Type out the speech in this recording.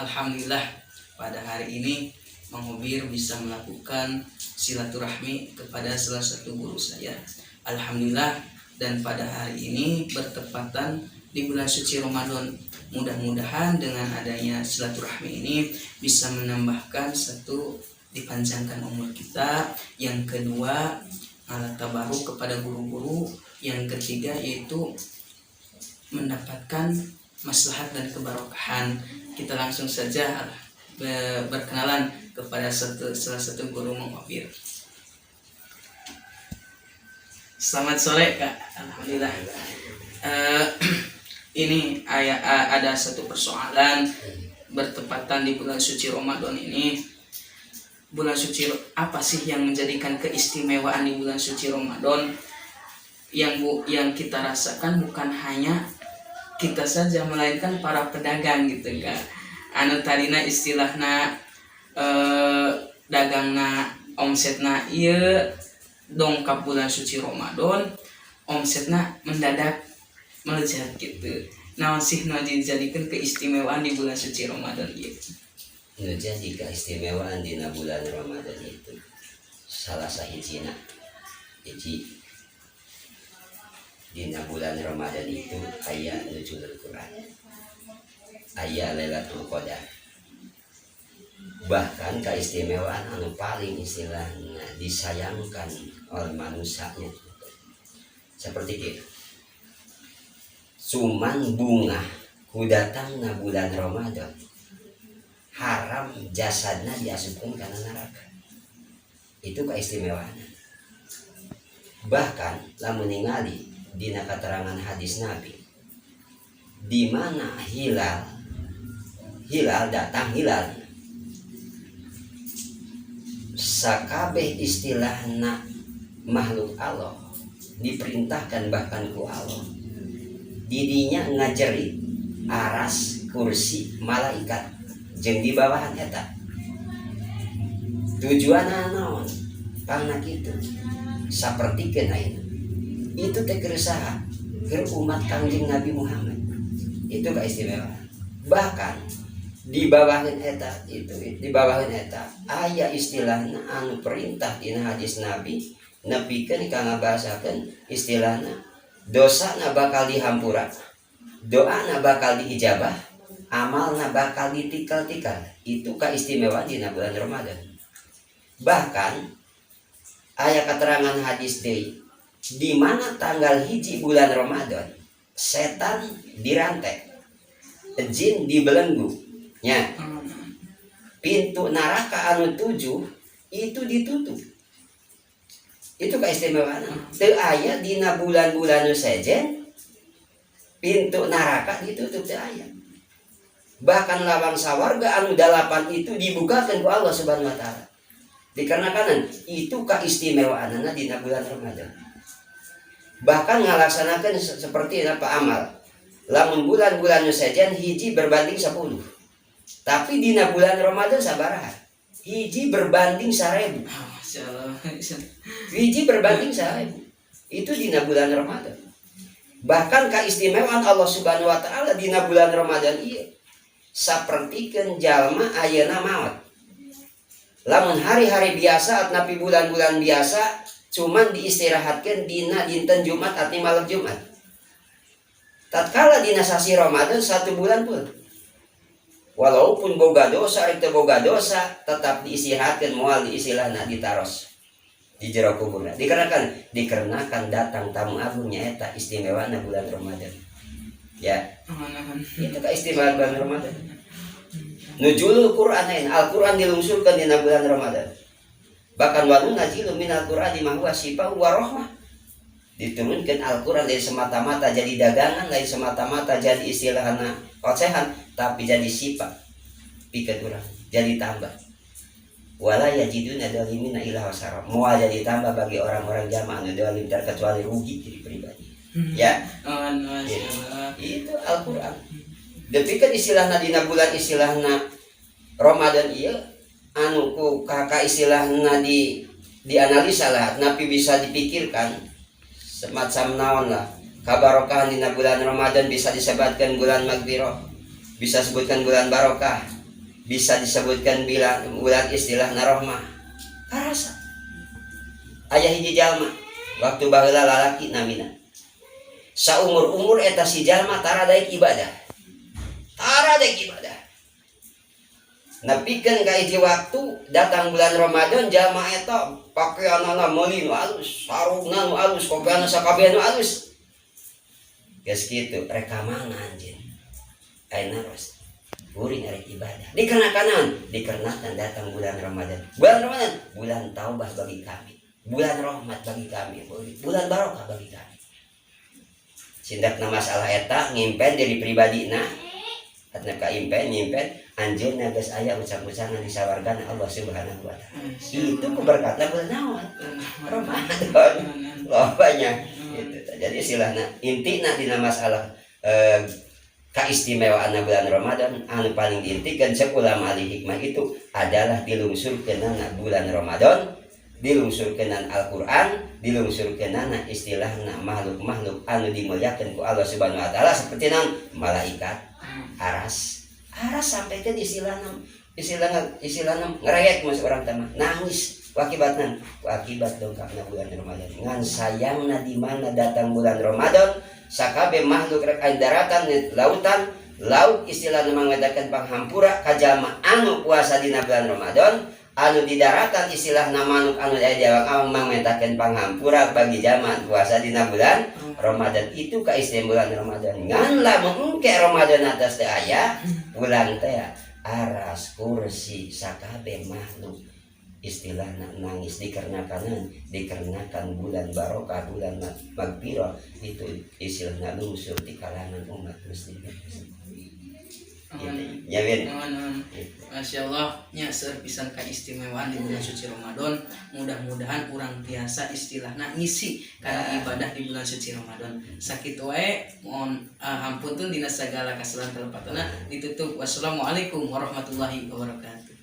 Alhamdulillah, pada hari ini Mang Hobir bisa melakukan silaturahmi kepada salah satu guru saya. Alhamdulillah, dan pada hari ini bertepatan di bulan suci Ramadan. Mudah-mudahan dengan adanya silaturahmi ini bisa menambahkan satu, dipanjangkan umur kita, yang kedua alat tabaruk kepada guru-guru, yang ketiga yaitu mendapatkan maslahat dan kebarokahan. Kita langsung saja berkenalan kepada salah satu guru Mang Hobir. Selamat sore, Kak. Alhamdulillah. Ini ada satu persoalan bertepatan di bulan suci Ramadan ini. Bulan suci, apa sih yang menjadikan keistimewaan di bulan suci Ramadan? Yang, Bu, yang kita rasakan bukan hanya kita saja, melainkan para pedagang gitu, Kak. Anu tadina istilahna dagangna omsetna ieu, dongkap bulan suci Ramadan omsetna mendadak melejat gitu. Naon sih nu dijadikan keistimewaan di bulan suci Ramadan gitu? Nu jadi keistimewaan dina bulan Ramadan itu salah sahijina, hiji, dina bulan Ramadan itu aya nuzulul Quran, aya Lailatul Qadar. Bahkan keistimewaan anu paling istilahnya disayangkan oleh manusianya seperti itu, cuman bungah ku datangna bulan Ramadan, haram jasadna diasupkan kana neraka. Itu keistimewaan. Bahkan lamun ningali dina keterangan hadis Nabi, di mana hilal hilal datang, hilal sakabeh istilahna makhluk Allah diperintahkan bahkan ku Allah didinya ngajerit aras, kursi malaikat jeung di bawahan. Eta tujuan naon pangna kitu? Sapertikeun ayeuna itu teh keur saha? Keur umat Kangjeng Nabi Muhammad. Itu keistimewaan. Bahkan di bawahan eta itu, di bawahan eta aya istilahna anu perintah dina hadis Nabi, nepikeun ka ngabahasakeun istilahna dosana bakal dihampura, doana bakal diijabah, amalna bakal ditikal-tikal. Itu keistimewaan dina bulan Ramadan. Bahkan aya keterangan hadis deui, di mana tanggal 1 bulan Ramadan setan dirantai, jin dibelenggu nya, pintu neraka anu 7 itu ditutup. Itu keistimewaan. Teu aya dina bulan-bulan nu sejen pintu neraka ditutup, teu aya. Bahkan lawang sawarga anu 8 itu dibukakan ku Allah Subhanahu wa Taala. Dikarenakan itu keistimewaanana dina bulan Ramadan. Bahkan ngalaksanakan seperti apa, amal lamun bulan-bulan nu sejen 1 berbanding 10, tapi dina bulan Ramadan sabaraha? 1 berbanding 1000. Ah, Masya Allah. 1 berbanding 1000 itu dina bulan Ramadan. Bahkan keistimewaan Allah Subhanahu wa Taala dina bulan Ramadan iya, sapertikeun jalma ayeuna maot, lamun hari-hari biasa atanapi bulan-bulan biasa cuman diistirahatkan dina dinten Jumat atau malam Jumat, tatkala dina sasi Ramadan satu bulan pun, walaupun boga dosa itu, boga dosa, tetap diistirahatkan, moal diistilahna ditaros di jero kuburna. Dikarenakan datang tamu agungnya. Eta istimewa bulan Ramadan ya. Itu keistimewaan bulan Ramadan. Nuzulul Quran, Al-Quran dilungsurkan di bulan Ramadan. Bahkan wa nunazzilu minal Qur'ani ma huwa syifaa'un wa rahmah. Diturunkan Al-Quran dari semata-mata jadi dagangan, lain semata-mata jadi istilahna ocehan, tapi jadi sifat pikeun urang, jadi tambah. Wala yazidudz dzalimina illa khasara. Moal jadi tambah bagi orang-orang jamaah anu zalim terkecuali rugi diri pribadi. Ya. Itu Al-Quran. Depikeun istilahna dina bulan istilahna Ramadan iya, anu ku kakak istilahna dianalisa lah, napi bisa dipikirkan semacam naon lah kabarokahan dina bulan Ramadan. Bisa disebutkan bulan magfirah, bisa sebutkan bulan barokah. Bisa disebutkan bila bulan istilah rohmah. Karasa. Aya hiji jalma waktu baheula, lalaki namina. Saumur-umur eta si jalma tara daek ibadah. Tara daek ibadah. Nepikeun ka hiji waktu datang bulan Ramadan, jalma eta pakaianana meuli nu alus, sarungna nu alus, kopiahna sakabeh nu alus. Geus kitu rek ka mana anjeun? Ayeuna naros kuring arek ibadah. Dikarenakan dikarenakan datang bulan Ramadan. Bulan Ramadan, bulan taubah bagi kami, bulan rahmat bagi kami, bulan barokah bagi kami. Sindakna masalah eta ngimpen diri pribadi na, atna ka impen nyimpen anjeunna geus aya ucap-ucapan di sawargana Allah Subhanahu wa Taala. Itu keberkatan bulan naon? Ramadan. Lobanya gitu. Jadi istilahna intina dina masalah keistimewaan bulan Ramadan anu paling diintikan cek ulama ahli hikmah itu adalah dilungsurkeunana bulan Ramadan, dilungsurkeunana Al-Qur'an, dilungsurkeunana istilahna makhluk-makhluk anu dimuliakeun ku Allah Subhanahu wa Taala seperti naon, malaikat, aras aras, sampai ke istilahna istilahna istilahna ngerayek mas orang tama nangis akibatna akibat dongkapna bulan Ramadan. Ngan sayangna di mana datang bulan Ramadan sakabe makhluk rek aya daratan lautan laut istilahna mangadakan panghampura ka jalma anu puasa dina bulan Ramadan, anu di daratan istilahna manuk anu aya di awang-awang mangmentakeun panghampura bagi jalma puasa dina bulan Ramadan. Itu keistimewaan Ramadan. Ngan lamun engke Ramadan atas teu aya bulan teh, aras, kursi, sakabe makhluk istilahna nangis dikarenakan dikarenakan bulan barokah, bulan magfirah itu istilahna lungsur di kalangan umat muslimin gitu. Ya, Win. Aman, aman. Gitu. Masya Allah nya, seueur pisan keistimewaan di bulan suci Ramadan. Mudah-mudahan urang tiasa istilahna ngisi karena ibadah di bulan suci Ramadan. Sakitu wae, mohon hapunten dina segala kesalahan kalepatana. Ditutup, wassalamualaikum warahmatullahi wabarakatuh.